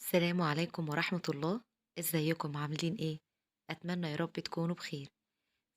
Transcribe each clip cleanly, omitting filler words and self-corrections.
السلام عليكم ورحمة الله. ازيكم عاملين ايه؟ اتمنى يا رب تكونوا بخير.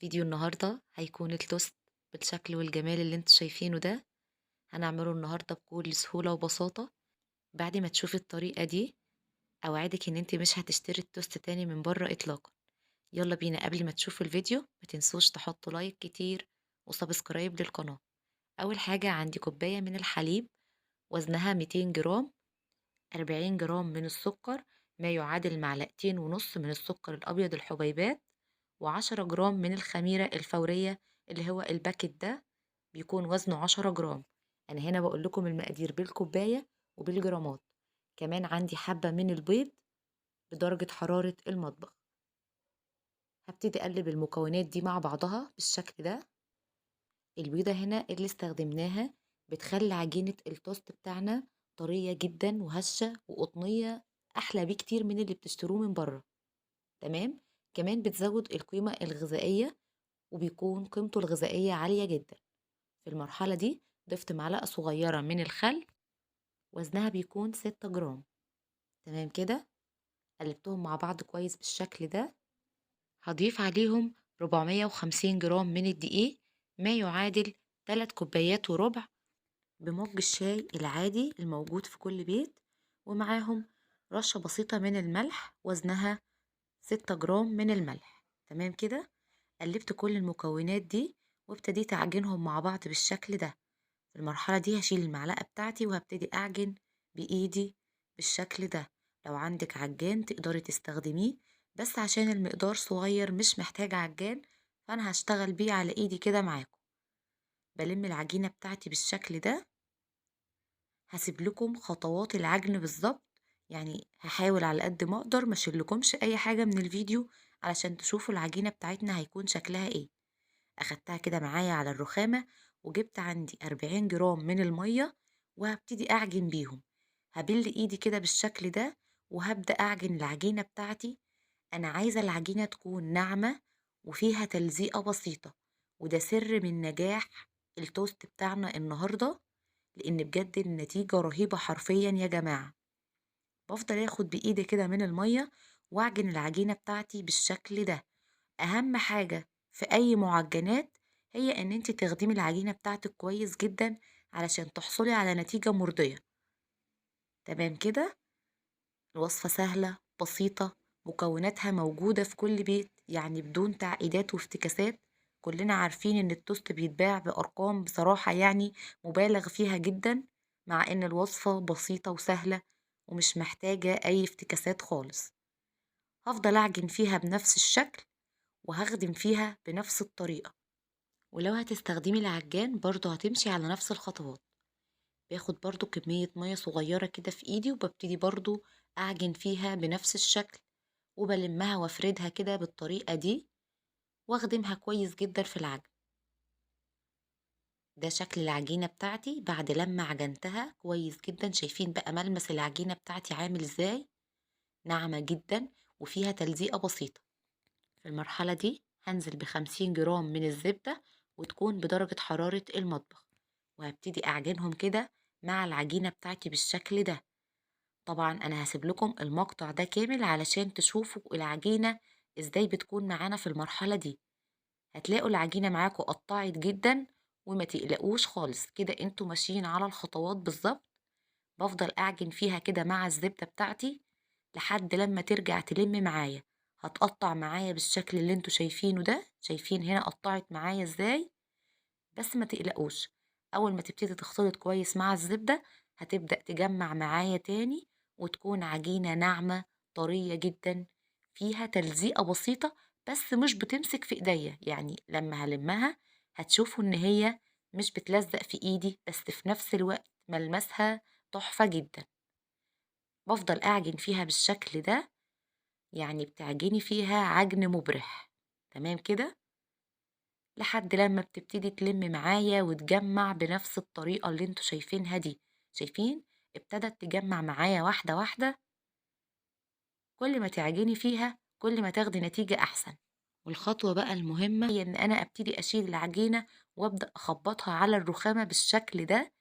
فيديو النهاردة هيكون التوست بالشكل والجمال اللي انتوا شايفينه ده. هنعمله النهاردة بكل سهولة وبساطة. بعد ما تشوفي الطريقة دي اوعدك ان انت مش هتشتري التوست تاني من بره اطلاقا. يلا بينا. قبل ما تشوفوا الفيديو ما تنسوش تحطوا like كتير و subscribe للقناة. اول حاجة عندي كوباية من الحليب وزنها 200 جرام، 40 جرام من السكر ما يعادل معلقتين ونص من السكر الأبيض الحبيبات، و10 جرام من الخميرة الفورية اللي هو ال packet ده بيكون وزنه 10 جرام. أنا هنا بقول لكم المقادير بالكوباية وبالجرامات. كمان عندي حبة من البيض بدرجة حرارة المطبخ. هبتدي أقلب المكونات دي مع بعضها بالشكل ده. البيضة هنا اللي استخدمناها بتخلي عجينة التوست بتاعنا طرية جدا وهشة وقطنية، أحلى بكتير من اللي بتشتروه من بره. تمام. كمان بتزود القيمة الغذائية وبيكون قيمته الغذائية عالية جدا. في المرحلة دي ضفت معلقة صغيرة من الخل وزنها بيكون 6 جرام. تمام كده. قلبتهم مع بعض كويس بالشكل ده. هضيف عليهم 450 جرام من الدقيق ما يعادل 3 كوبايات وربع بمج الشاي العادي الموجود في كل بيت، ومعاهم رشة بسيطة من الملح وزنها 6 جرام من الملح. تمام كده. قلبت كل المكونات دي وابتديت اعجنهم مع بعض بالشكل ده. في المرحلة دي هشيل المعلقة بتاعتي وهبتدي اعجن بايدي بالشكل ده. لو عندك عجان تقدري تستخدميه، بس عشان المقدار صغير مش محتاج عجان فانا هشتغل بيه على ايدي كده معاكم. بلم العجينة بتاعتي بالشكل ده. هسيب لكم خطوات العجن بالظبط، يعني هحاول على قد ما اقدر ما اشيلكمش اي حاجة من الفيديو علشان تشوفوا العجينة بتاعتنا هيكون شكلها ايه. اخدتها كده معايا على الرخامة وجبت عندي 40 جرام من المية وهبتدي اعجن بيهم. هبل ايدي كده بالشكل ده وهبدأ اعجن العجينة بتاعتي. انا عايزة العجينة تكون ناعمة وفيها تلزيقة بسيطة، وده سر من نجاح التوست بتاعنا النهاردة، لان بجد النتيجة رهيبة حرفيا يا جماعة. بفضل اخد بايدي كده من المية واعجن العجينة بتاعتي بالشكل ده. اهم حاجة في اي معجنات هي ان انت تخدمي العجينة بتاعتك كويس جدا علشان تحصلي على نتيجة مرضية. تمام كده. الوصفة سهلة بسيطة، مكوناتها موجودة في كل بيت، يعني بدون تعقيدات وافتكاسات. كلنا عارفين ان التوست بيتباع بارقام بصراحة يعني مبالغ فيها جدا، مع ان الوصفة بسيطة وسهلة ومش محتاجة اي افتكاسات خالص. هفضل اعجن فيها بنفس الشكل وهخدم فيها بنفس الطريقة، ولو هتستخدمي العجان برضو هتمشي على نفس الخطوات. باخد برضو كمية مية صغيرة كده في ايدي وببتدي برضو اعجن فيها بنفس الشكل، وبلمها وافردها كده بالطريقة دي واخدمها كويس جدا في العجن. ده شكل العجينة بتاعتي بعد لما عجنتها كويس جدا. شايفين بقى ملمس العجينة بتاعتي عامل ازاي؟ ناعمة جدا وفيها تلزيقة بسيطة. في المرحلة دي هنزل ب50 جرام من الزبدة وتكون بدرجة حرارة المطبخ، وهبتدي اعجنهم كده مع العجينة بتاعتي بالشكل ده. طبعا انا هسيب لكم المقطع ده كامل علشان تشوفوا العجينة ازاي بتكون معانا في المرحلة دي. هتلاقوا العجينة معاكم قطعت جدا وما تقلقوش خالص، كده انتوا ماشيين على الخطوات بالظبط. بفضل اعجن فيها كده مع الزبدة بتاعتي لحد لما ترجع تلم معايا. هتقطع معايا بالشكل اللي انتوا شايفينه ده. شايفين هنا قطعت معايا ازاي؟ بس ما تقلقوش، اول ما تبتدي تختلط كويس مع الزبدة هتبدأ تجمع معايا تاني وتكون عجينة ناعمة طرية جدا فيها تلزيقة بسيطة، بس مش بتمسك في ايديا. يعني لما هلمها هتشوفوا ان هي مش بتلزق في ايدي، بس في نفس الوقت ملمسها تحفة جدا. بفضل اعجن فيها بالشكل ده، يعني بتعجني فيها عجن مبرح. تمام كده. لحد لما بتبتدي تلم معايا وتجمع بنفس الطريقة اللي انتوا شايفينها دي. شايفين ابتدت تجمع معايا واحدة واحدة. كل ما تعجني فيها كل ما تاخدي نتيجة أحسن. والخطوة بقى المهمة هي إن أنا أبتدي أشيل العجينة وأبدأ أخبطها على الرخامة بالشكل ده،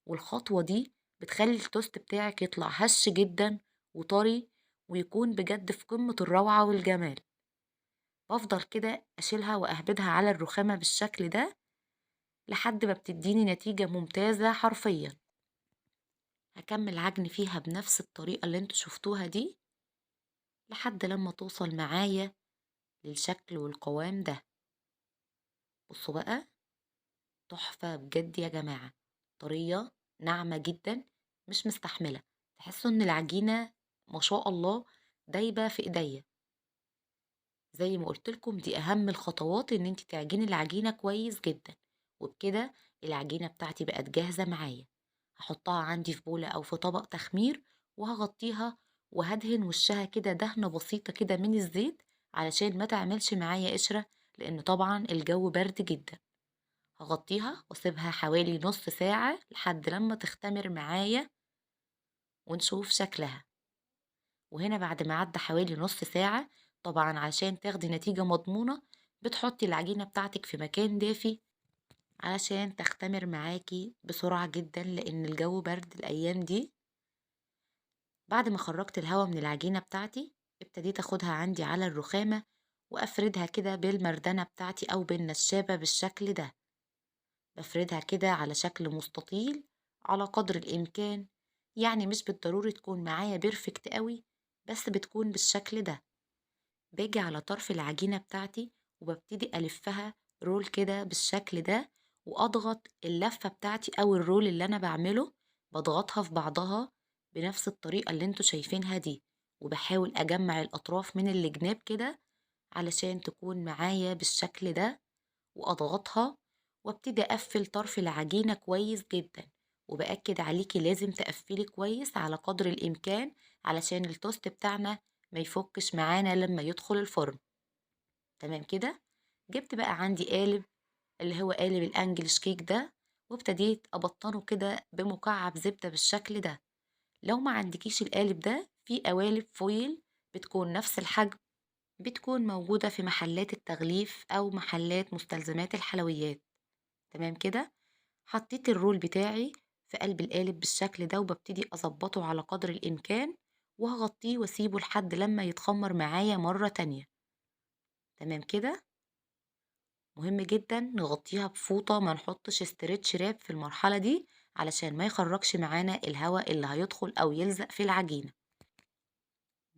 والخطوة دي بتخلي التوست بتاعك يطلع هش جدا وطري ويكون بجد في قمة الروعة والجمال. بفضل كده أشيلها وأهبدها على الرخامة بالشكل ده لحد ما بتديني نتيجة ممتازة حرفيا. هكمل عجن فيها بنفس الطريقة اللي انتوا شفتوها دي لحد لما توصل معايا للشكل والقوام ده. بصوا بقى، تحفة بجد يا جماعة، طرية ناعمة جدا، مش مستحملة، تحسوا ان العجينة ما شاء الله دايبة في ايديا. زي ما قلت لكم دي اهم الخطوات، ان انت تعجني العجينة كويس جدا. وبكده العجينة بتاعتي بقت جاهزة معايا. هحطها عندي في بولة او في طبق تخمير وهغطيها وهدهن وشها كده دهنة بسيطة كده من الزيت علشان ما تعملش معايا قشرة، لان طبعا الجو برد جدا. هغطيها واسيبها حوالي نص ساعة لحد لما تختمر معايا ونشوف شكلها. وهنا بعد ما عدى حوالي نص ساعة، طبعا عشان تاخدي نتيجة مضمونة بتحطي العجينة بتاعتك في مكان دافي علشان تختمر معاكي بسرعة جدا، لان الجو برد الايام دي. بعد ما خرجت الهواء من العجينة بتاعتي ابتديت اخدها عندي على الرخامة وافردها كده بالمردنة بتاعتي او بالنشابة بالشكل ده. بفردها كده على شكل مستطيل على قدر الامكان، يعني مش بالضروري تكون معايا perfect قوي، بس بتكون بالشكل ده. باجي على طرف العجينة بتاعتي وببتدي ألفها roll كده بالشكل ده، وأضغط اللفة بتاعتي أو ال roll اللي أنا بعمله بضغطها في بعضها بنفس الطريقة اللي انتوا شايفينها دي، وبحاول أجمع الأطراف من الجناب كده علشان تكون معايا بالشكل ده، وأضغطها وابتدي أقفل طرف العجينة كويس جدا. وبأكد عليكي لازم تقفلي كويس على قدر الإمكان علشان التوست بتاعنا ما يفكش معانا لما يدخل الفرن. تمام كده. جبت بقى عندي قالب اللي هو قالب الانجليش كيك ده، وابتديت ابطنه كده بمكعب زبدة بالشكل ده. لو ما عندكيش القالب ده، في قوالب فويل بتكون نفس الحجم، بتكون موجودة في محلات التغليف او محلات مستلزمات الحلويات. تمام كده. حطيت الرول بتاعي في قلب القالب بالشكل ده، وببتدي اظبطه على قدر الامكان وهغطيه واسيبه لحد لما يتخمر معايا مرة تانية. تمام كده. مهم جدا نغطيها بفوطة، ما نحطش stretch wrap في المرحلة دي علشان ما يخرجش معانا الهواء اللي هيدخل او يلزق في العجينة.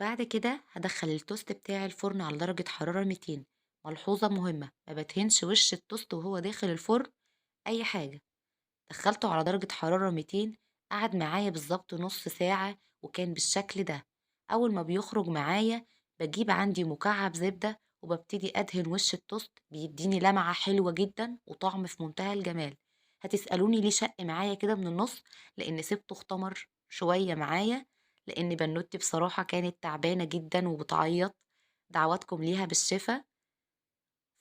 بعد كده هدخل التوست بتاعي الفرن على درجة حرارة 200. ملحوظة مهمة، ما بدهنش وش التوست وهو داخل الفرن اي حاجة. دخلته على درجة حرارة 200، قعد معايا بالظبط نص ساعة وكان بالشكل ده. أول ما بيخرج معايا بجيب عندي مكعب زبدة وببتدي أدهن وش التوست، بيديني لمعة حلوة جدا وطعم في منتهى الجمال. هتسألوني ليه شق معايا كده من النص؟ لأن سبته اختمر شوية معايا، لأن بنوتي بصراحة كانت تعبانة جدا وبتعيط، دعواتكم ليها بالشفا،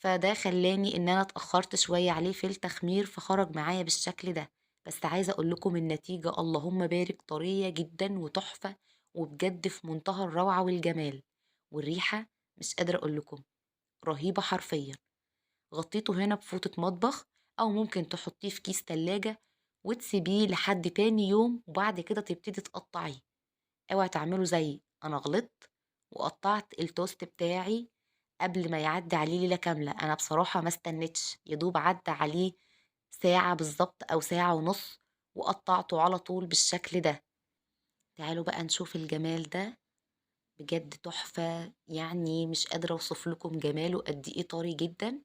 فده خلاني إن أنا اتأخرت شوية عليه في التخمير فخرج معايا بالشكل ده. بس عايزة أقول لكم النتيجة اللهم بارك، طرية جدا وتحفة وبجد في منتهى الروعة والجمال، والريحة مش قادرة أقول لكم رهيبة حرفيا. غطيته هنا بفوطة مطبخ، أو ممكن تحطيه في كيس تلاجة وتسيبيه لحد تاني يوم، وبعد كده تبتدي تقطعيه. اوعي تعملوا زيي، أنا غلطت وقطعت التوست بتاعي قبل ما يعدي عليه ليلة كاملة. أنا بصراحة ما استنيتش، يدوب عدى عليه ساعة بالظبط أو ساعة ونص وقطعته على طول بالشكل ده. تعالوا بقى نشوف الجمال ده، بجد تحفة، يعني مش قادرة أوصف لكم جماله قد إيه، طري جدا.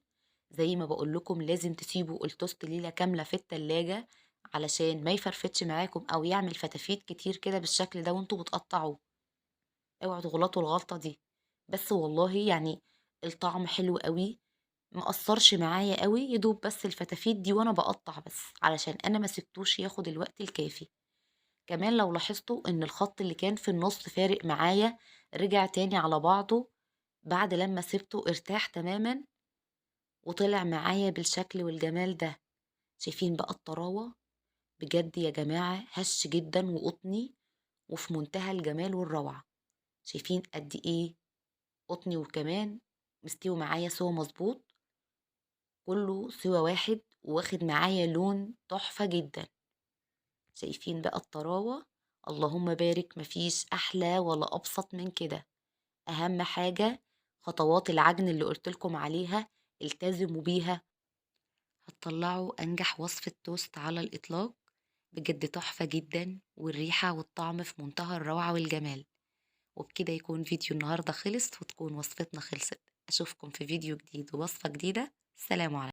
زي ما بقول لكم لازم تسيبوا التوست ليلة كاملة في التلاجة علشان ما يفرفتش معاكم أو يعمل فتافيت كتير كده بالشكل ده وانتوا بتقطعوه. اوعوا تغلطوا الغلطة دي. بس والله يعني الطعم حلو قوي، ما قصرش معايا قوي، يدوب بس الفتافيت دي وانا بقطع، بس علشان انا ما سبتوش ياخد الوقت الكافي. كمان لو لاحظتوا ان الخط اللي كان في النص فارق معايا رجع تاني على بعضه بعد لما سبته ارتاح تماما وطلع معايا بالشكل والجمال ده. شايفين بقى الطراوة؟ بجد يا جماعة هش جدا وقطني وفي منتهى الجمال والروعة. شايفين قد ايه قطني، وكمان مستوي معايا سوا مظبوط، كله سوا واحد وواخد معايا لون تحفة جدا. شايفين بقى الطراوة؟ اللهم بارك، مفيش أحلى ولا أبسط من كده. أهم حاجة خطوات العجن اللي قلتلكم عليها التزموا بيها، هتطلعوا أنجح وصفة توست على الإطلاق. بجد تحفة جدا، والريحة والطعم في منتهى الروعة والجمال. وبكده يكون فيديو النهاردة خلص وتكون وصفتنا خلصت. أشوفكم في فيديو جديد ووصفة جديدة. سلام عليكم.